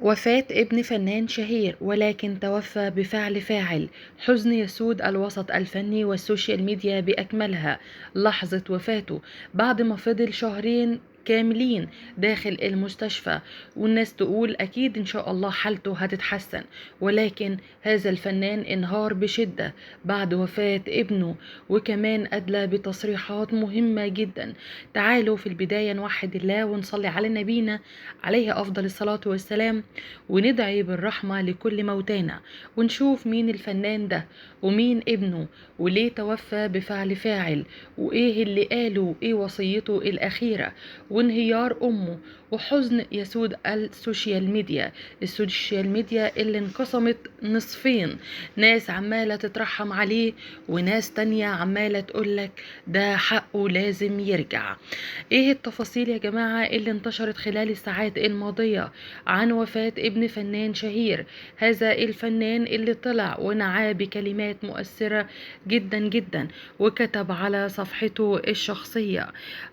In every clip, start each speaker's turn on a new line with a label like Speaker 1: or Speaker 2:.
Speaker 1: وفاة ابن فنان شهير ولكن توفى بفعل فاعل. حزن يسود الوسط الفني والسوشيال ميديا بأكملها لحظة وفاته بعد ما فضل شهرين كاملين داخل المستشفى، والناس تقول أكيد إن شاء الله حالته هتتحسن، ولكن هذا الفنان انهار بشدة بعد وفاة ابنه، وكمان أدلى بتصريحات مهمة جدا. تعالوا في البداية نوحد الله ونصلي على نبينا عليه أفضل الصلاة والسلام، وندعي بالرحمة لكل موتانا، ونشوف مين الفنان ده ومين ابنه وليه توفى بفعل فاعل، وإيه اللي قاله، وإيه وصيته الأخيرة، وانهيار أمه، وحزن يسود السوشيال ميديا. السوشيال ميديا اللي انقسمت نصفين، ناس عمالة تترحم عليه وناس تانية عمالة تقولك ده حقه لازم يرجع. ايه التفاصيل يا جماعة اللي انتشرت خلال الساعات الماضية عن وفاة ابن فنان شهير؟ هذا الفنان اللي طلع ونعاه بكلمات مؤثرة جدا جدا، وكتب على صفحته الشخصية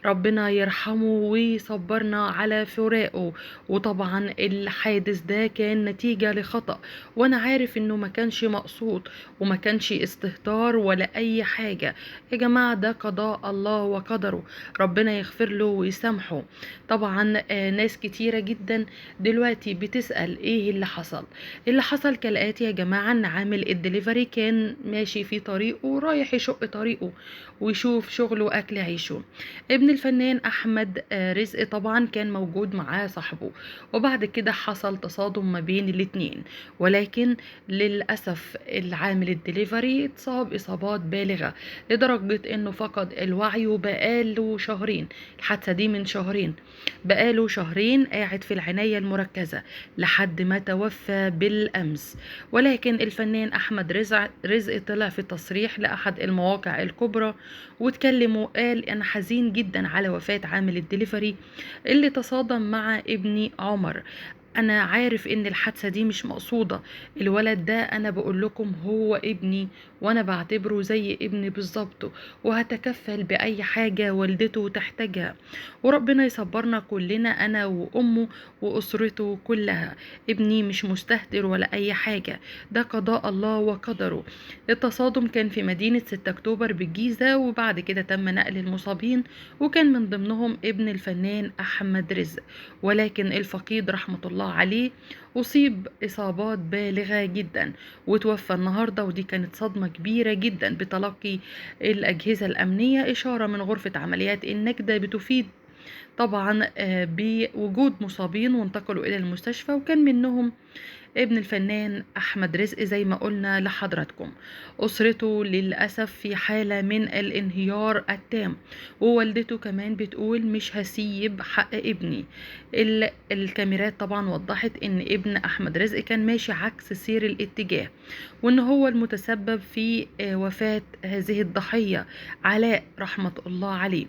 Speaker 1: ربنا يرحمه ويصبرنا على فراقه. وطبعا الحادث ده كان نتيجة لخطأ، وانا عارف انه ما كانش مقصود وما كانش استهتار ولا اي حاجة يا جماعة، ده قضاء الله وقدره، ربنا يغفر له ويسامحه. طبعا ناس كتيرة جدا دلوقتي بتسأل ايه اللي حصل. اللي حصل كالآتي يا جماعة، ان عامل الدليفري كان ماشي في طريقه، رايح يشق طريقه ويشوف شغله واكل عيشه. ابن الفنان احمد رزق طبعا كان موجود معاه صاحبه، وبعد كده حصل تصادم ما بين الاتنين، ولكن للأسف العامل الدليفري اتصاب إصابات بالغة لدرجة انه فقد الوعي، وبقاله شهرين، الحادثة دي من شهرين، بقاله شهرين قاعد في العناية المركزة لحد ما توفى بالأمس. ولكن الفنان أحمد رزق طلع في تصريح لأحد المواقع الكبرى واتكلم وقال أنا حزين جدا على وفاة عامل الدليفري اللي تصادم مع ابني عمر، أنا عارف إن الحادثة دي مش مقصودة، الولد ده أنا بقول لكم هو ابني وأنا بعتبره زي ابني بالظبط، وهتكفل بأي حاجة والدته تحتاجها، وربنا يصبرنا كلنا أنا وأمه وأسرته كلها. ابني مش مستهتر ولا أي حاجة، ده قضاء الله وقدره. التصادم كان في مدينة 6 أكتوبر بالجيزة، وبعد كده تم نقل المصابين وكان من ضمنهم ابن الفنان أحمد رزق، ولكن الفقيد رحمة الله عليه أصيب إصابات بالغة جدا وتوفى النهاردة، ودي كانت صدمة كبيرة جدا بتلقي الأجهزة الأمنية إشارة من غرفة عمليات النجدة بتفيد طبعا بوجود مصابين وانتقلوا إلى المستشفى، وكان منهم ابن الفنان أحمد رزق زي ما قلنا لحضراتكم. أسرته للأسف في حالة من الانهيار التام، ووالدته كمان بتقول مش هسيب حق ابني. الكاميرات طبعا وضحت ان ابن أحمد رزق كان ماشي عكس سير الاتجاه، وان هو المتسبب في وفاة هذه الضحية علاء رحمة الله عليه.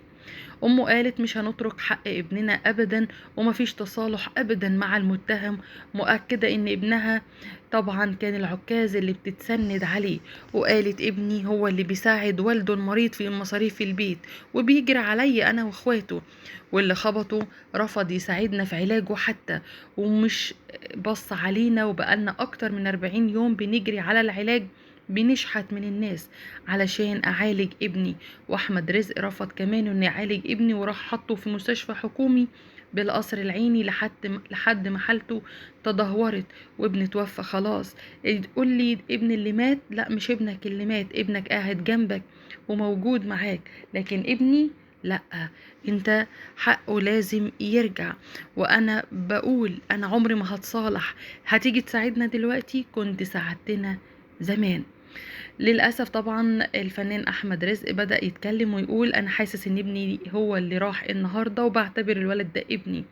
Speaker 1: أمه قالت مش هنترك حق ابننا أبدا، ومفيش تصالح أبدا مع المتهم، مؤكدة إن ابنها طبعا كان العكاز اللي بتتسند عليه، وقالت ابني هو اللي بيساعد والده المريض في مصاريف البيت وبيجري علي أنا وإخواته، واللي خبطه رفض يساعدنا في علاجه حتى، ومش بص علينا، وبقالنا أكتر من 40 يوم بنجري على العلاج، بنشحت من الناس علشان أعالج ابني. وأحمد رزق رفض كمان إنه يعالج ابني، وراح حطه في مستشفى حكومي بالقصر العيني لحد ما حالته تدهورت وابني توفى خلاص. تقول لي ابن اللي مات؟ لا، مش ابنك اللي مات، ابنك قاعد جنبك وموجود معاك، لكن ابني لا، انت حقه لازم يرجع. وانا بقول انا عمري ما هتصالح، هتيجي تساعدنا دلوقتي كنت ساعدتنا زمان. للأسف طبعا الفنان أحمد رزق بدأ يتكلم ويقول أنا حاسس إن ابني هو اللي راح النهاردة، وبعتبر الولد ده ابني،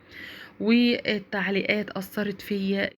Speaker 1: والتعليقات أثرت فيا.